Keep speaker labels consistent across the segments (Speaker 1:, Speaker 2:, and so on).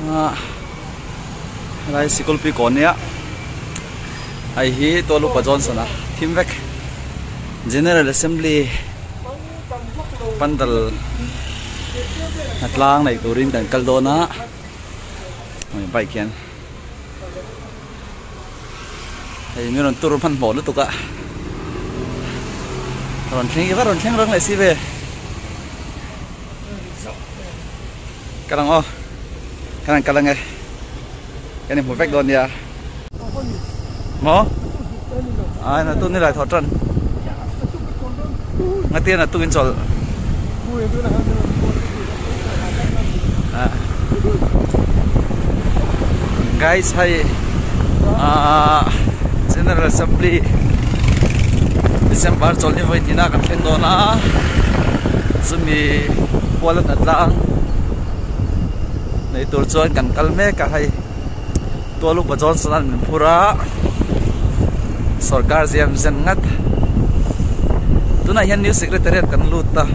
Speaker 1: Ah helai sikul pui kawn nia hei hi Tualupa Johnson a thim vek General Assembly pandal hnatlang nei turin kan kal dawn a bike hian hei mi rawn tur hmanhmawh lutuk a rawn thleng i va rawn thleng rang leh si ve kal ang aw kan han kal ang e kan inhmu vek dawn nia maw ai na tun ni lai thawh tan ngatia na tukin chawlh Guys hei ah General Assembly December chawlhni vawi hnihna kan thleng dawn a chumi hual a hna tlang nei tur chuan kan kal mek a hei Tualupa Johnson an min phur a sorkar ziam zen ngat tunah hian new secretariat kan lut a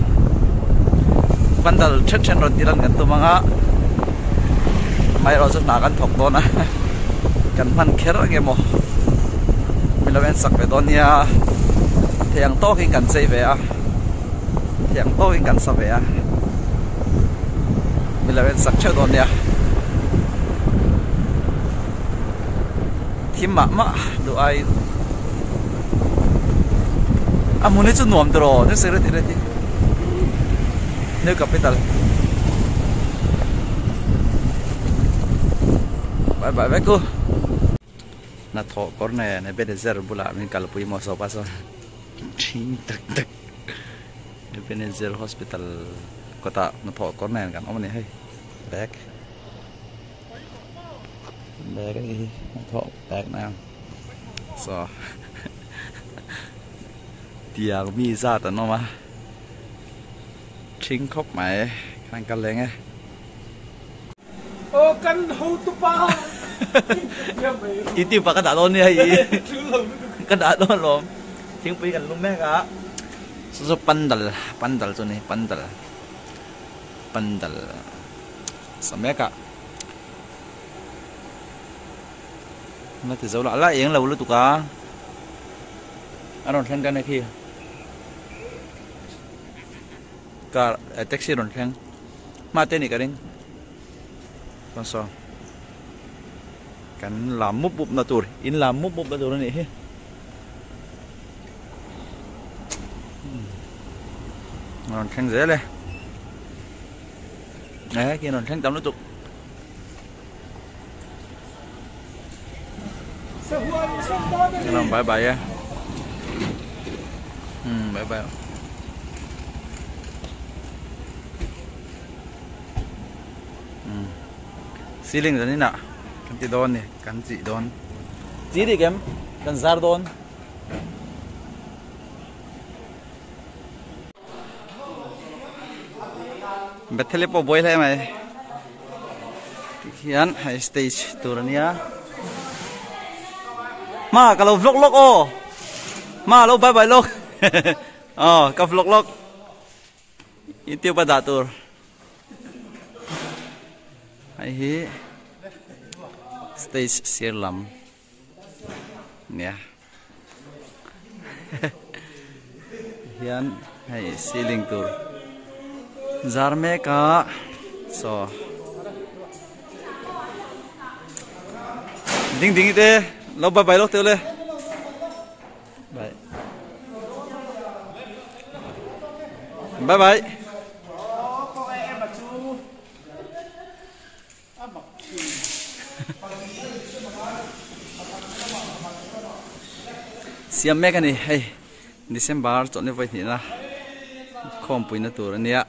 Speaker 1: pandal then then rawn tih lan kan tum ang a amaherawhchu hna kan thawk dawn a kan hman kher ang emaw min lo en sak ve dawn nia thei ang tawkin kan chei ve a thei ang tawkin kan sa ve a. Min lo en sak theuh dawn nia. Thim mah mah duh aiin a hmun hi chu nuam tawh new secretariat hi new capital bye bye vek u. Hnathawh kawr nen Ebenezer bulah min kalpui maw sawpa chuan thing tak tak. Ebenezer Hospital kawtah hnathawh kawr nen kan awm a ni hei bag bag a nih hi hnathawh bag na saw tiang mi zat an awm a thing khawp mai kan kal leng e.
Speaker 2: Aw kan hotupa
Speaker 1: YouTube ah ka dah dawn nia hei ka dah dawn alawm thingpui kan lum mek a. Chu chu pandal pandal chu a ni pandal pandal sa mek a la ti zo lah lah eng lo lutuk a a rawn thleng kan e khi car eh taxi rawn thleng hma te a nih ka ring chuan saw kan lam mup mup na tur in lam mup mup na tur a nih hi. Rawn thleng zel e eh khi rawn thleng tam lutuk Salam bye bye e bye bye ceiling zanin ah kan ti dawn ni kan chih dawn chi dik em kan zar dawn. Bethel pawh buai hle mai tikhian hei stage tur ania ma ka lo vlog lawk aw ma lo bye bye lawk aw ka vlog lawk youtube a dah tur hei hi stage sir lam nia hian hei ceiling tur zar mek a saw ding ding te lo bye bye lawk teuh le bye bye bye. Siam mek a ni hei December chawlhni vawi hnihna khawmpuina tur a nia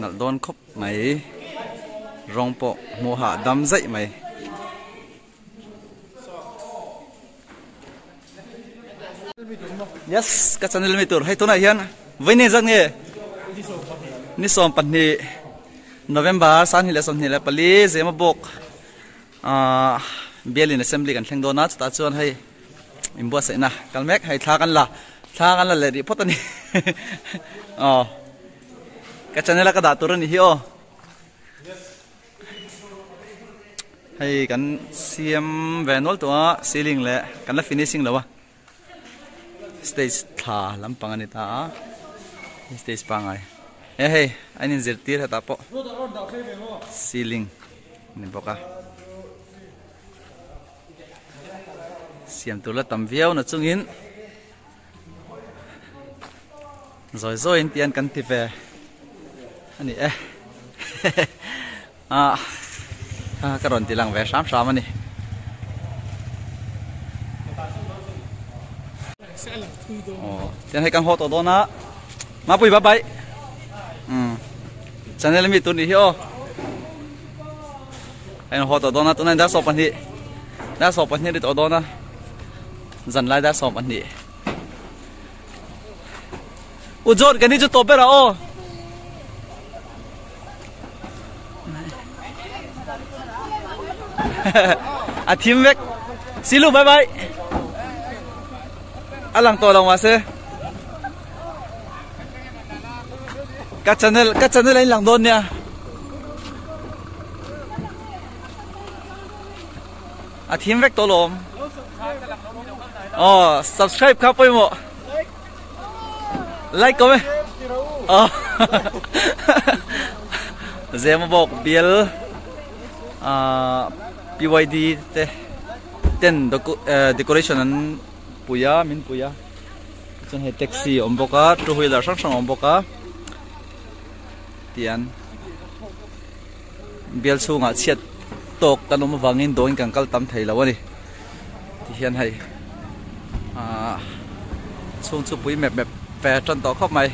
Speaker 1: nalh dawn khawp mai rawng pawh hmuh hah dam zaih mai. Yes ka channel mi tur hei tunah hian vawiin zat nge ni 12 November 2024 Zema bawk ah Bialin Assembly kan thleng dawn a chutah chuan hei inbuatsaihna kal mek hei thla kan la. Thla kan la leh rih phawt a ni. Aw. Ka channel a ka dah tur a ni hi aw. Hei kan siam ve nual tawh a ceiling leh kan la finishing lo a. Stage thla lampang a ni ta a. Stage pangai. E hei a in zirtir hetah pawh ceiling ni bawk a. Siam tur la tam viau na chungin zawi zawiin tian kan ti ve a ni e ah ka rawn ti lang ve hram hram a ni. Aw tian hei kan haw tawh dawn a Mapui bye bye um channel mi tur nih hi aw. A in haw tawh dawn a tunah dar 12 dar 12 ri tawh dawn a zan lai dar 12 u John kan ni chu tawp ber a aw a thim vek silu bye bye a lang tawh lo mahse Ka channel ka channel a in lang dawn nia. A thim vek tawh lawm. Oh, subscribe kha pawimawh. Like kom e. Oh. Zema bawk bial ah PYD te ten decoration an pui a min pui a. Chuan hei taxi a awm bawk a two wheeler hrang hrang a awm bawk a tian bial chhungah chhiat tawk kan awm avangin dawin kan kal tam thei lo a ni tihian hei ahh chhung chu pui mep mep ve tan tawh khawp mai.